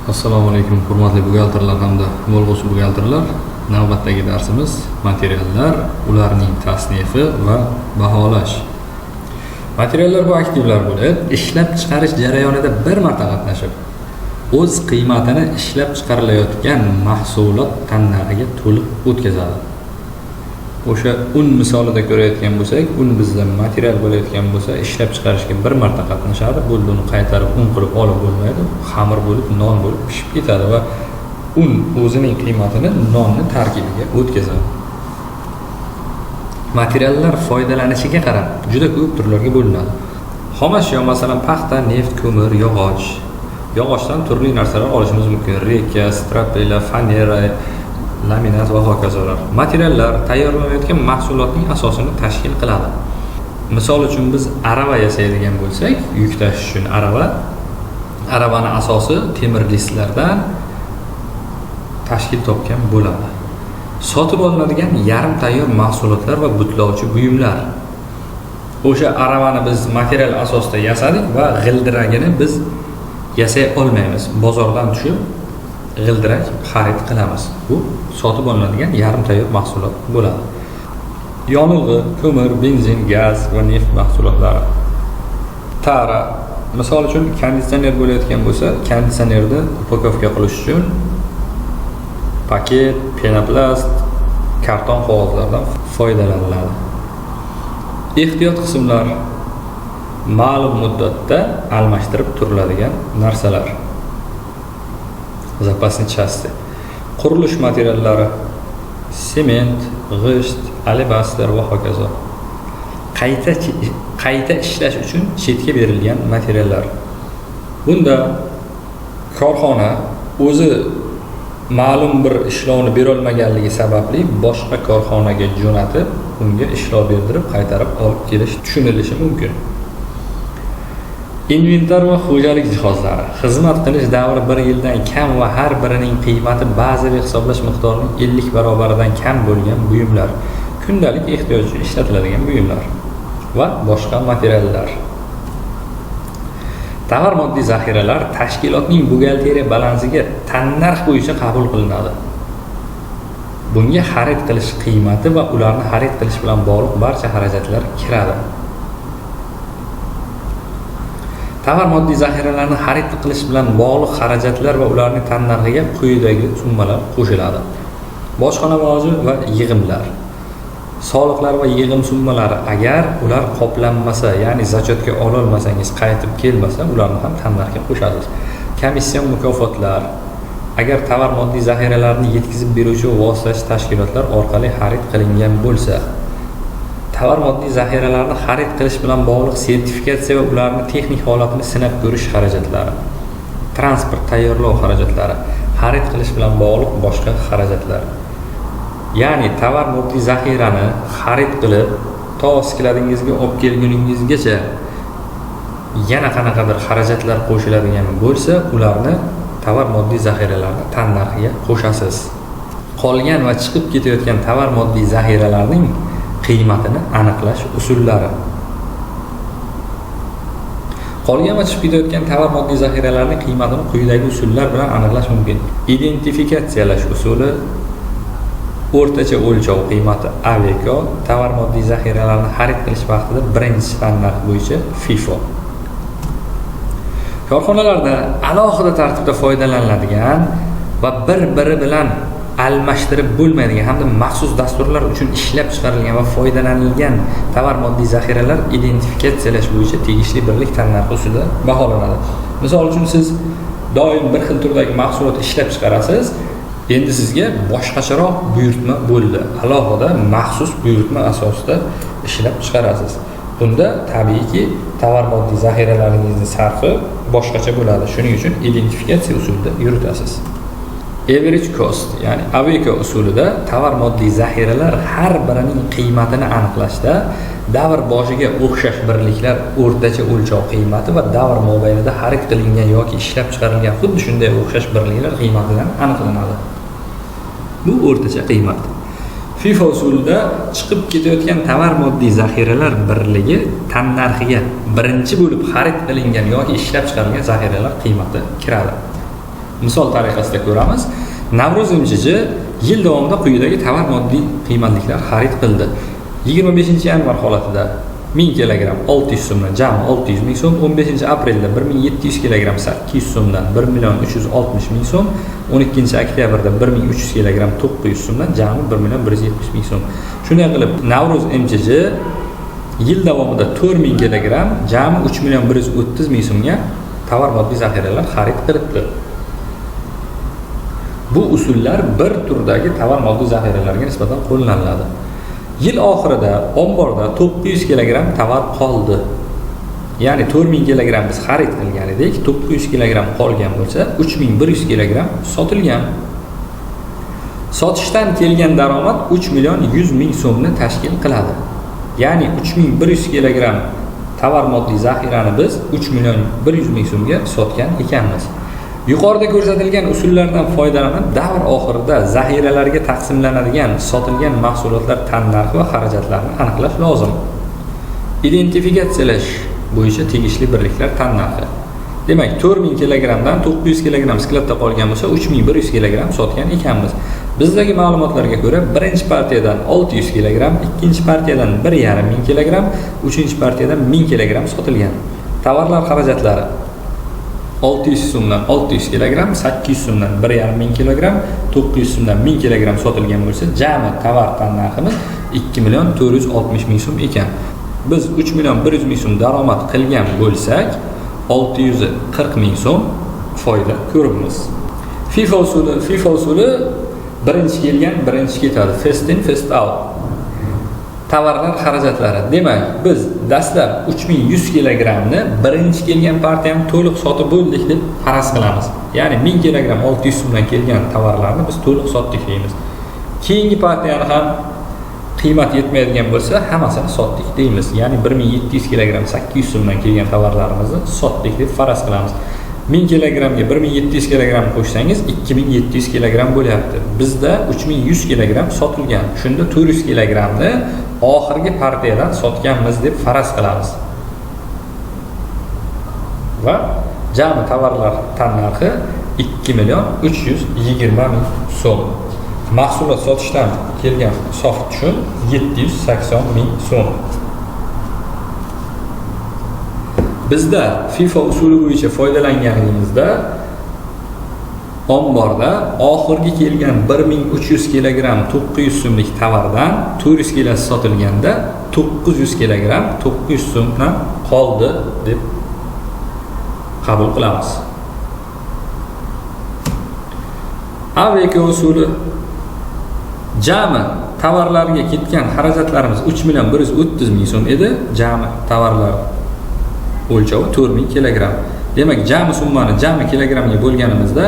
Assalomu alaykum, hurmatli buxgalterlar hamda bo'lg'usi buxgalterlar. Navbatdagi darsimiz materiallar, ularning tasnifi va baholash. Materiallar bu aktivlar bo'lib, ishlab chiqarish jarayonida bir marta qatnashib, o'z qiymatini ishlab chiqarilayotgan mahsulot tannarxiga to'liq o'tkazadi. O'sha un misolida ko'rayotgan bo'lsak, un bizda material bo'layotgan bo'lsa, ishlab chiqarishga bir marta qatnashadi, bo'ldi, uni qaytarib un qilib olib bo'lmaydi, xamir bo'lib, non bo'lib pishib ketadi va un o'zining qiymatini nonni tarkibiga o'tkazadi. Materiallar foydalanishiga qarab juda ko'p turlarga bo'linadi. Xomashyo, masalan, paxta, neft, ko'mir, yog'och. Yog'ochdan turli narsalar olishimiz mumkin: reka, stropela, fanera, laminat va hokazolar. Materiallar tayyorlanayotgan mahsulotning asosini tashkil qiladi. Misol uchun, biz arava yasaydigan bo'lsak, yuk tashish uchun arava, aravani asosi temir listlardan tashkil topgan bo'ladi. Sotib olinadigan yarim tayyor mahsulotlar va butlovchi buyumlar. O'sha aravani biz material asosida yasadik va g'ildiragini biz yasay olmaymiz. Bozordan tushib g'ildirak xarid qilamiz. Bu sotib olinadigan yarim tayyor mahsulot bo'ladi. Yonilg'i, ko'mir, benzin, gaz va neft mahsulotlari. Tara, misol uchun, konditsioner bo'layotgan bo'lsa, konditsionerni упаковка qilish uchun paket, penoplast, karton qog'ozlardan foydalaniladi. Ehtiyot qismlar ma'lum muddatda almashtirib turiladigan narsalar. Запасные части. Qurilish materiallari: sement, g'isht, alebastr va hokazo. Qayta ishlash uchun chetga berilgan materiallar. Bunda korxona o'zi ma'lum bir ishlovni berolmaganligi sababli boshqa korxonaga jo'natib, unga ishlov berdirib, qaytarib olib kelish tushunilishi mumkin. Inventar va xo'jalik jihozlari: xizmat qilish davri 1 yildan kam va har birining qiymati bazaviy hisoblash miqdorining 50 barobaridan kam bo'lgan buyumlar, kundalik ehtiyoj uchun ishlatiladigan buyumlar va boshqa materiallar. Tovar moddiy zaxiralar tashkilotning buxgalteriya balansiga tannarx bo'yicha qabul qilinadi. Bunga xarid qilish qiymati va ularni xarid qilish bilan bog'liq barcha xarajatlar kiradi. Tovar moddiy zaxiralarni xarid qilish bilan bog'liq xarajatlar va ularning tannarxiga quyidagi summalar qo'shiladi: bojxona boji va yig'imlar, soliqlar va yig'im summalari, agar ular qoplanmasa, ya'ni зачёт ga ololmasangiz, qaytib kelmasa, ularni ham tannarxga qo'shasiz; komission mukofotlar, agar tovar moddiy zaxiralarni yetkazib beruvchi vositachi tashkilotlar orqali xarid qilingan bo'lsa; tovar moddiy zaxiralarni xarid qilish bilan bog'liq sertifikatsiya va ularni texnik holatini sinab ko'rish xarajatlari, transport tayyorlov xarajatlari, xarid qilish bilan bog'liq boshqa xarajatlar. Ya'ni tovar moddiy zaxirani xarid qilib, to skladingizga olib kelguningizgacha yana qanaqadir xarajatlar qo'shiladigan bo'lsa, ularni tovar moddiy zaxiralarni tannarxiga qo'shasiz. Qolgan va chiqib ketayotgan tovar moddiy zaxiralarning qiymatini aniqlash usullari. Qolgan va chiqib ketayotgan tovar moddiy zaxiralarning qiymatini quyidagi usullar bilan aniqlash mumkin: identifikatsiyalash usuli, o'rtacha o'lchov qiymati AVEKO, tovar moddiy zaxiralarni xarid qilish vaqtida birinchi tannarx bo'yicha FIFO. Korxonalarda alohida tartibda foydalaniladigan va bir biri bilan almashtirib bo'lmaydigan hamda maxsus dasturlar uchun ishlab chiqarilgan va foydalanilgan tovar moddiy zaxiralar identifikatsiyalash bo'yicha tegishli birlik tannarxi usulida baholanadi. Misol uchun, siz doim bir xil turdagi mahsulot ishlab chiqarasiz. Endi sizga boshqacharoq buyurtma bo'ldi, alohida maxsus buyurtma asosida ishlab chiqarasiz. Bunda tabiiyki tovar moddiy zaxiralaringizni sarfi boshqacha bo'ladi, shuning uchun identifikatsiya usulida yuritasiz. Average cost, ya'ni AVEKO usulida tovar moddiy zaxiralar har birining qiymatini aniqlashda davr boshiga o'xshash birliklar o'rtacha o'lchov qiymati va davr mobaynida xarid qilingan yoki ishlab chiqarilgan xuddi shunday o'xshash birliklar qiymatidan aniqlanadi. Bu o'rtacha qiymat. FIFO usulida chiqib ketayotgan tovar moddiy zaxiralar birligi tannarxiga birinchi bo'lib xarid qilingan yoki ishlab chiqarilgan zaxiralar qiymati kiradi. Misol tariqasida ko'ramiz. Navruz MChJ yil davomida quyidagi tovar moddiy qiymatliklar xarid qildi. 25-yanvar holatida 1000 kilogramm 600 so'mdan jami 600 ming so'm, 15-aprelda 1700 kilogramm 800 so'mdan 1 million 360 ming so'm, 12-oktyabrda 1300 kilogramm 900 so'mdan jami 1 million 170 ming so'm. Shunday qilib, Navruz MChJ yil davomida 4000 kilogramm jami 3 million 130 ming so'mga tovar moddiy zaxiralar xarid qilibdi. Bu usullar bir turdagi tovar moddiy zaxiralarga nisbatan qo'llaniladi. Yil oxirida omborda 900 kilogramm tovar qoldi. Ya'ni 4000 kilogramm biz xarid qilgan edik, 900 kilogramm qolgan bo'lsa, 3100 kilogramm sotilgan. Sotishdan kelgan daromad 3 million 100 ming so'mni tashkil qiladi. Ya'ni 3100 kilogramm tovar moddiy zaxirani biz 3 million 100 ming so'mga sotgan ekanmiz. Yuqorida ko'rsatilgan usullardan foydalanib, davr oxirida zaxiralarga taqsimlanadigan sotilgan mahsulotlar tannarxi va xarajatlarini aniqlash lozim. Identifikatsiyalash bo'yicha tegishli birliklar tannarxi. Demak, 4000 kilogrammdan 900 kilogramm skladda qolgan bo'lsa, 3100 kilogramm sotgan ekanmiz. Bizdagi ma'lumotlarga ko'ra, birinchi partiyadan 600 kilogramm, ikkinchi partiyadan 1,5 ming kilogramm, uchinchi partiyadan 1000 kilogramm sotilgan. Tovarlar xarajatlari 600 so'mdan 600 kilogramm, 800 so'mdan 1,5 ming kilogramm, 900 so'mdan 1000 kilogramm sotilgan bo'lsa, jami tovar tannarximiz 2 million 460 ming so'm ekan. Biz 3 million 100 ming so'm daromad qilgan bo'lsak, 640 ming so'm foyda ko'ribmiz. FIFO usuli, FIFO usuli birinchi kelgan birinchi ketadi. First in, first out. Tovarlar xarajatlari. Demak, biz dastlab 3100 kilogrammni birinchi kelgan partiyani to'liq sotib bo'ldik deb faraz qilamiz. Ya'ni 1000 kilogramm 600 so'mdan kelgan tovarlarni biz to'liq sotdik deymiz. Keyingi partiyani ham qiymat yetmaydigan bo'lsa, hammasini sotdik deymiz. Ya'ni 1700 kilogramm 800 so'mdan kelgan tovarlarimizni sotdik deb faraz qilamiz. 1000 kilogrammga 1700 kilogramm qo'shsangiz 2700 kilogramm bo'lyapti. Bizda 3100 kilogramm sotilgan. Shunda 400 kilogrammni oxirgi partiyadan sotganmiz deb faraz qilamiz. Va jami tovarlar tannarxi 2 million 320 ming so'm. Mahsulot sotishdan kelgan sof tushum 780 ming so'm. Bizda FIFO usuli bo'yicha foydalanganimizda omborda oxirgi kelgan 1300 kilogramm 900 so'mlik tovardan 400 kilosi sotilganda 900 kilogramm 900 so'mdan qoldi deb qabul qilamiz. AVK usuli jami tovarlarga ketgan xarajatlarimiz 3 million 130 ming so'm edi. Jami tovarlar o'lchovi 4000 kilogramm. Demak, jami summani jami kilogrammga bo'lganimizda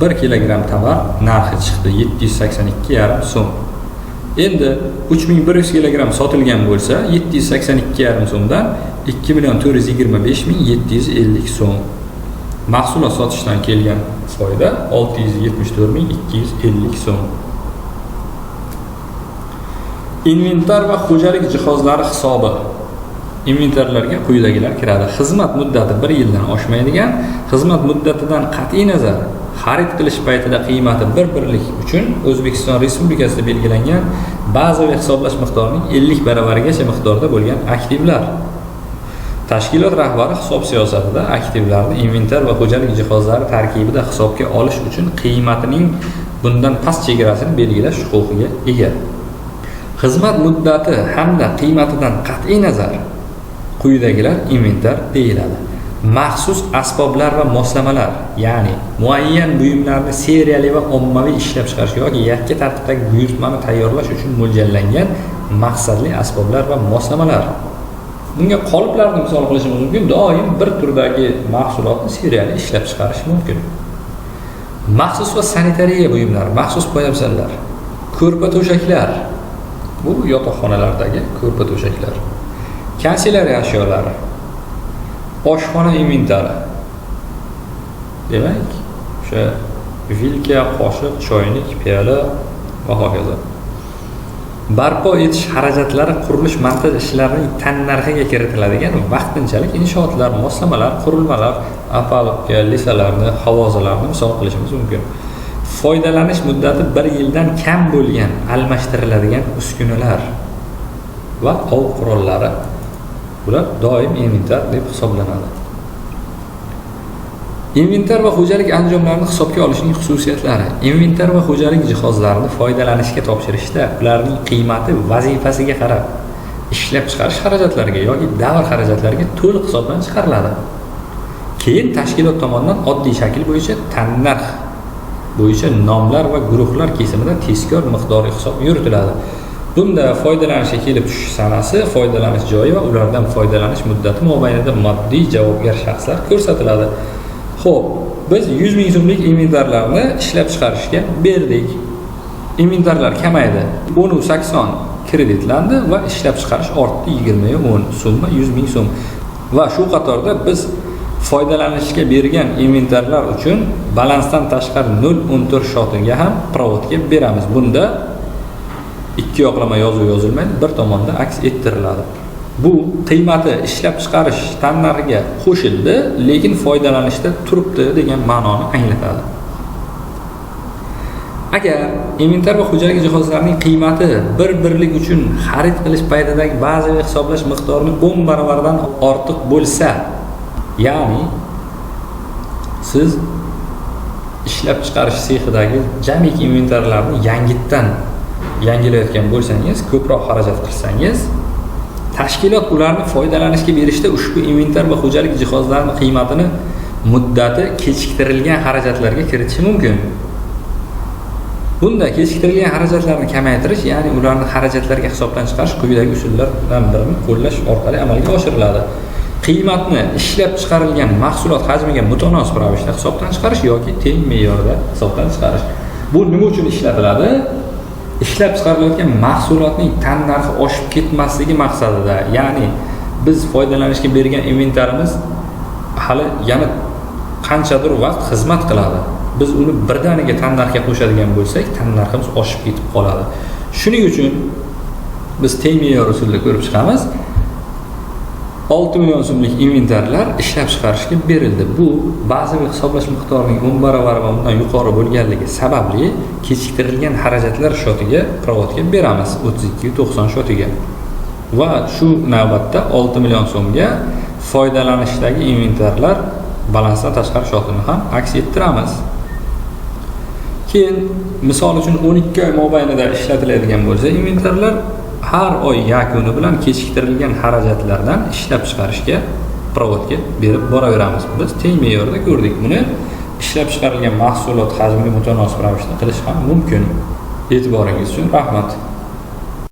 1 kilogramm tovar narxi chiqdi 782,5 so'm. Endi 3100 kilogramm sotilgan bo'lsa, 782,5 so'mdan 2 million 425 ming 750 so'm. Mahsulot sotishdan kelgan foyda 674 ming 250 so'm. Inventar va xo'jalik jihozlari hisobi. Inventarlarga quyidagilar kiradi. Xizmat muddati 1 yildan oshmaydigan, xizmat muddatidan qat'iy nazar xarid qilish paytida qiymati bir birlik uchun O'zbekiston Respublikasida belgilangan bazaviy hisoblash miqdorining 50 baravarigacha miqdorda bo'lgan aktivlar. Tashkilot rahbari hisob siyosatida aktivlarni inventar va xo'jalik jihozlari tarkibida hisobga olish uchun qiymatining bundan past chegarasini belgilash huquqiga ega. Xizmat muddati hamda qiymatidan qat'iy nazar quyidagilar inventar deyiladi. Maxsus asboblar va moslamalar, ya'ni muayyan buyumlarni seriyali va ommaviy ishlab chiqarish yoki yakka tartibdagi buyurtmani tayyorlash uchun mo'ljallangan maqsadli asboblar va moslamalar. Bunga qoliplarni misol qilishimiz mumkin. Doim bir turdagi mahsulotni seriyali ishlab chiqarish mumkin. Maxsus va sanitariya buyumlari, maxsus poyabzallar, ko'rpa to'shaklar, bu yotoqxonalardagi ko'rpa to'shaklar, kanselyariya ashyolari, oshxona inventari. Demak, o'sha vilka, qoshiq, choynik, piyola va hokazo. Barpo etish xarajatlari qurilish montaj ishlarining tannarxiga kiritiladigan vaqtinchalik inshootlar, moslamalar, qurilmalar, opalubka, lisalarni, havozalarni misol qilishimiz mumkin. Foydalanish muddati 1 yildan kam bo'lgan almashtiriladigan uskunalar va ov qurollari, bular doim inventar deb hisoblanadi. Inventar va xo'jalik anjomlarini hisobga olishning xususiyatlari. Inventar va xo'jalik jihozlarini foydalanishga topshirishda ularning qiymati vazifasiga qarab ishlab chiqarish xarajatlariga yoki davr xarajatlariga to'liq hisobdan chiqariladi. Keyin tashkilot tomonidan oddiy shakl bo'yicha tannarx bo'yicha nomlar va guruhlar kesimida tezkor miqdoriy hisob yuritiladi. Bunda foydalanishga kelib tushish sanasi, foydalanish joyi va ulardan foydalanish muddati mobaynida moddiy javobgar shaxslar ko'rsatiladi. Xo'p, biz 100 ming so'mlik inventarlarni ishlab chiqarishga berdik. Inventarlar kamaydi. 10.80 kreditlandi va ishlab chiqarish ortdi 20.10, summa 100 ming so'm. Va shu qatorda biz foydalanishga bergan inventarlar uchun balansdan tashqari 0.14 shotiga ham provodga beramiz. Bunda ikki yoqlama yozuv yozilmaydi, bir tomonda aks ettiriladi. Bu qiymati ishlab chiqarish tannarxiga qo'shildi, lekin foydalanishda turibdi degan ma'noni anglatadi. Agar inventar va xo'jalik jihozlarining qiymati bir birlik uchun xarid qilish paytidagi bazaviy hisoblash miqdorini 10 barobardan ortiq bo'lsa, ya'ni siz ishlab chiqarish sexidagi jamiki inventarlarni yangitdan yangilayotgan bo'lsangiz, ko'proq xarajat qilsangiz, tashkilot ularni foydalanishga berishda ushbu inventar va xo'jalik jihozlarining qiymatini muddati kechiktirilgan xarajatlarga kiritishi mumkin. Bunda kechiktirilgan xarajatlarni kamaytirish, ya'ni ularni xarajatlarga hisobdan chiqarish quyidagi usullardan birini qo'llash orqali amalga oshiriladi. Qiymatni ishlab chiqarilgan mahsulot hajmiga mutanosib ravishda hisobdan chiqarish yoki teng me'yorda hisobdan chiqarish. Bu nima uchun ishlatiladi? Ishlab chiqarilayotgan mahsulotning tannarxi oshib ketmasligi maqsadida, ya'ni biz foydalanishga bergan inventarimiz hali yana qanchadir vaqt xizmat qiladi. Biz uni birdaniga tannarxga qo'shadigan bo'lsak, tannarximiz oshib ketib qoladi. Shuning uchun biz teng me'yor usulida ko'rib chiqamiz. 6 million so'mlik inventarlar ishlab chiqarishga berildi. Bu bazaviy hisoblash miqdorining 10 baravari va undan yuqori bo'lganligi sababli kechiktirilgan xarajatlar shotiga provodga beramiz 32.90 shotiga. Va shu navbatda 6 million so'mga foydalanishdagi inventarlar balansdan tashqari shotini ham aks ettiramiz. Keyin misol uchun 12 oy mobaynida ishlatiladigan bo'lsa, inventarlar har oy yakuni bilan kechiktirilgan xarajatlardan ishlab chiqarishga provodga berib boraveramiz. Biz teng me'yorda ko'rdik. Buni ishlab chiqarilgan mahsulot hajmiga mutanosib ravishda qilish ham mumkin. E'tiboringiz uchun rahmat.